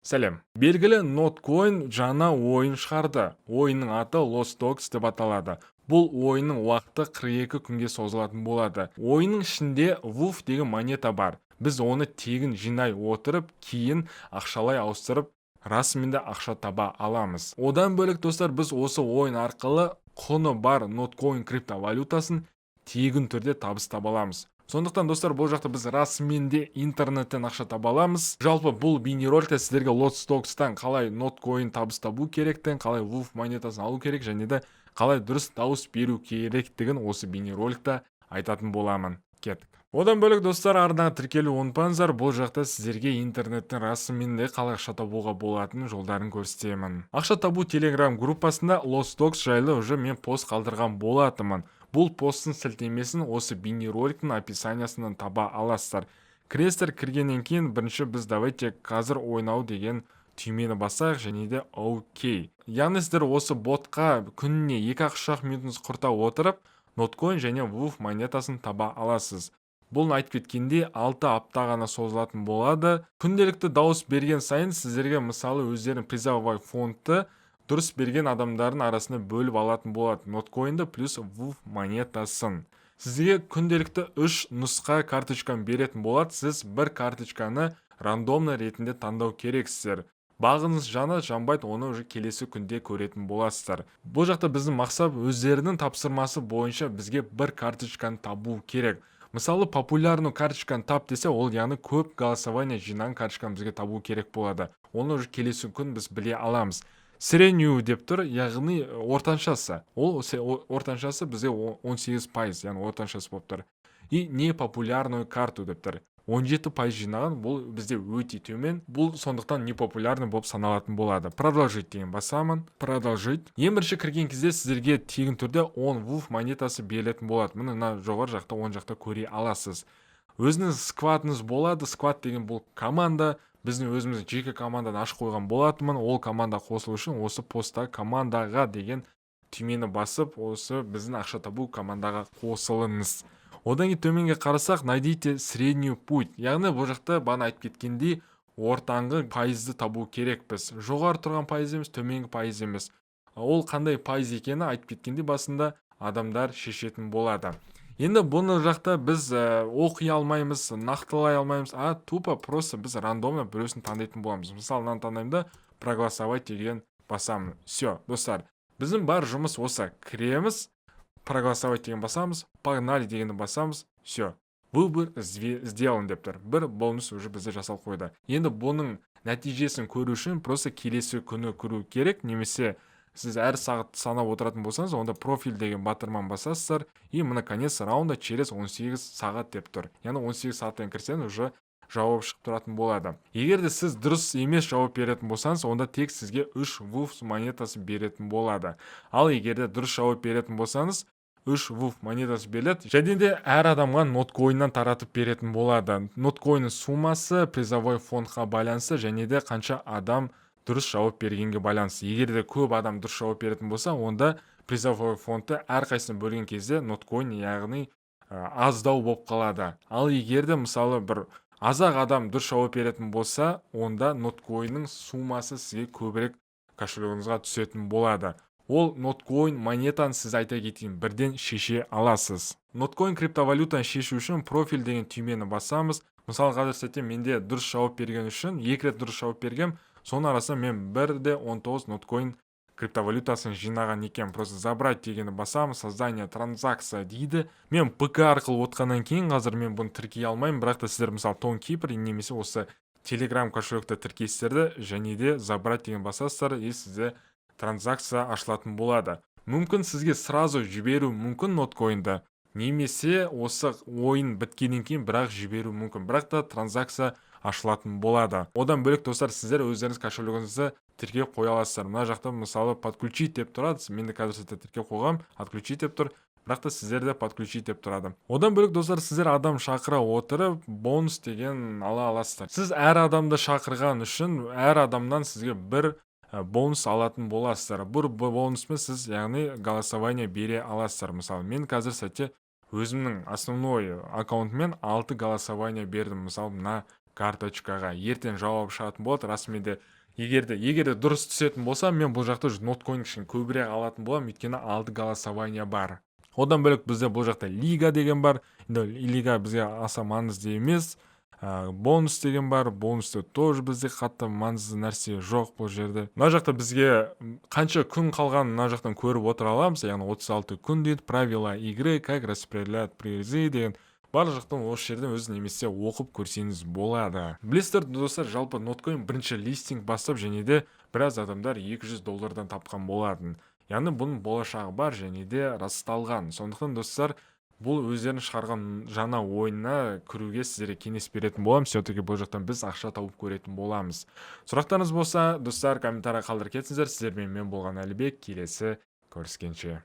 Сәлем! Белгілі Notcoin жаңа ойын шығарды. Ойынның аты Lost Dogs деп аталады. Бұл ойынның уақыты 42 күнге созылатын болады. Ойынның ішінде WOOF деген монета бар. Біз оны тегін жинай отырып, кейін ақшалай ауыстырып, расымен де ақша таба аламыз. Одан бөлек, достар, біз осы ойын арқылы құны бар Notcoin криптовалютасын тегін түрде табыс таба аламыз. Сондықтан, достар, бұл жақта біз расымен де интернеттен ақша таба аламыз. Жалпы, бұл бейнероликте сіздерге Lost Dogs'тан қалай Notcoin табыс табу керектігін, қалай WOOF монетасын алу керек және де қалай дұрыс дауыс беру керектігін осы бейнероликте айтатын боламын. Кеттік! Одан бөлек, достар, арнаға тіркелу ұмытпаңыздар. Бұл жақта сіздерге интернеттен расымен де қалай ақша табуға болатын жолдарын көрсетемін. Ақша табу телеграм группасында Lost Dogs жайлы уже мен пост қалдырған болатынмын. Бұл посттың сілтемесін осы бейнероликтің описаниясынан таба аласыздар. Кіресіздер. Кіргеннен кейін бірінші біз, давайте, қазір ойнау деген түймені басайық және де окей. Яғни сіздер осы ботқа күніне 2-ақ, 3-ақ минутыңызды құрта отырып, Notcoin және WOOF монетасын таба аласыз. Бұл, айтып кеткендей, 6 апта ғана созылатын болады. Күнделікті дауыс берген сайын сіздерге, мысалы, өздерінің призовой фондты дұрыс берген адамдардың арасында бөліп алатын болады Ноткоинді плюс WOOF монетасын. Сізге күнделікті үш нұсқа карточканы беретін болады. Сіз бір карточканы рандомно ретінде таңдау керексіздер. Бағыңыз жанады, жанбайды, оны уже келесі күнде көретін боласыздар. Бұл жақта біздің мақсат өздерінің тапсырмасы бойынша бізге бір карточканы табу керек. Мысалы, популярный карточканы тап десе, ол яғни көп голосование жинаған карточканы бізге табу керек болады. Оны уже келесі күн біз біле аламыз. Среднюю деп тұр, яғни ортаншасы. Ол ортаншасы бізде 18%, яғни ортаншасы болып тұр. И непопулярную карту деп тұр. 17% жинаған, бұл бізде өте төмен. Бұл сондықтан непопулярный болып саналатын болады. Продолжить деген басамын. Продолжить. Ең бірінші кірген кезде сіздерге тегін түрде 10 WOOF монетасы берілетін болады. Міне, мына жоғары жақта, оң жақта көре аласыз. Өзіңіз сквадыңыз болады. Сквад деген бұл команда. Біздің өзіміз жеке команданы ашып қойған болатынмын. Ол команда қосылу үшін осы постта «командаға» деген түймені басып, осы біздің ақша табу командаға қосылыңыз. Одан кейін төменге қарасақ, «найдите средний путь», яғни бұл жақта бағана айтып кеткендей, ортаңғы пайызды табу керекпіз. Жоғары тұрған пайыз емес, төменгі пайыз емес. Ол қандай пайыз екені, айтып кеткендей, басында адамдар шешетін болады. Енді бұны жақта біз оқи алмаймыз, нақтылай алмаймыз, а тупо просто біз рандомно біреусін таңдайтын боламыз. Мысалы, мынаны таңдаймын да, «проголосовать» деген басамын. Все, достар, біздің бар жұмыс осы: кіреміз, «проголосовать» деген басамыз, «погнали» дегенді басамыз. Все, «выбор сделан» деп тұр. Бір бонус уже бізде жасалып қойды. Енді бұның нәтижесін көру үшін просто келесі күні көру керек немесе сіз әр сағат санап отыратын болсаңыз, онда «профиль» деген батырманы басасыздар и мына «конец раунда через 18 сағат» деп тұр. Яғни 18 сағаттан кірсеңіз, уже жауап шығып тұратын болады. Егер де сіз дұрыс емес жауап беретін болсаңыз, онда тек сізге 3 WOOF монетасы беретін болады. Ал егер де дұрыс жауап беретін болсаңыз, 3 WOOF монетасы беріледі және де әр адамға ноткоиннан таратып беретін болады. Ноткоиннің суммасы призовой фондқа байланысты және де қанша адам дұрыс жауап бергенге байланысты. Егер де көп адам дұрыс жауап беретін болса, онда призовой фондты әрқайсысын бөлген кезде ноткоин, яғни, аздау болып қалады. Ал егер де, мысалы, бір аз-ақ адам дұрыс жауап беретін болса, онда ноткоиннің суммасы сізге көбірек кошелегіңізге түсетін болады. Ол ноткоин монетаны сіз, айта кетейін, бірден шеше аласыз. Ноткоин криптовалютаны шешу үшін «профиль» деген түймені басамыз. Мысалы, қазір сәтте менде дұрыс жауап берген үшін, екі рет дұрыс жауап бергем, соның арасында мен 1,19 ноткоин криптовалютасын жинаған екен. Просто «забрать» дегенді басамын, «создание транзакция» дейді. Мен ПК арқылы отқаннан кейін қазір мен бұны тіркей алмаймын, бірақ та сіздер, мысалы, Tonkeeper немесе осы Телеграм кошелекті тіркейсіздер де және де «забрать» деген басасыздар и сізде транзакция ашылатын болады. Мүмкін, сізге сразу жіберу мүмкін ноткоинді немесе осы ойын біткеннен кейін бірақ жіберу мүмкін, бірақ та транзакция ашылатын болады. Одан бөлек, достар, сіздер өздеріңіз кошелегіңізді тіркеп қоя аласыздар. Мына жақта, мысалы, «подключить» деп тұрады. Мен де қазір сәтте тіркеп қойғанмын, «отключить» деп тұр, бірақ та сіздерде «подключить» деп тұрады. Одан бөлек, достар, сіздер адам шақыра отырып, бонус деген ала аласыздар. Сіз әр адамды шақырған үшін әр адамнан сізге бір бонус алатын боласыздар. Бір бонуспен сіз, яғни, голосование бере аласыздар. Мысалы, мен қазір сәтте өзімнің основной аккаунтыммен алты голосование бердім. Мысалы, мына Карточкаға ертең жауап шығатын болады. Расымен де, егер де дұрыс түсетін болса, мен бұл жақта уже ноткоин кішкене көбірек алатын боламын, өйткені алты голосование бар. Одан бөлек, бізде бұл жақта лига деген бар. Енді лига бізге аса маңызды емес. Бонус деген бар, бонусты тоже бізде қатты маңызды нәрсе жоқ бұл жерде. Мына жақта бізге қанша күн қалғанын мына жақтан көріп отыра аламыз, яғни 36 күн дейді. Правила игры, как распределять призы деген барлық жақтан осы жерден өз немесе оқып көрсеңіз болады. Білесіздер, достар, жалпы ноткоин бірінші листинг бастап және де біраз адамдар 200 доллардан тапқан болатын. Яғни бұның болашағы бар және де расталған. Сондықтан, достар, бұл өздерінің шығарған жаңа ойынына кіруге сіздерге кеңес беретін боламын. Все таки бұл жақтан біз ақша тауып көретін боламыз. Сұрақтарыңыз болса, достар, комментарий қалдырып кетіңіздер. Сіздермен мен болған Әлібек. Келесі көріскенше.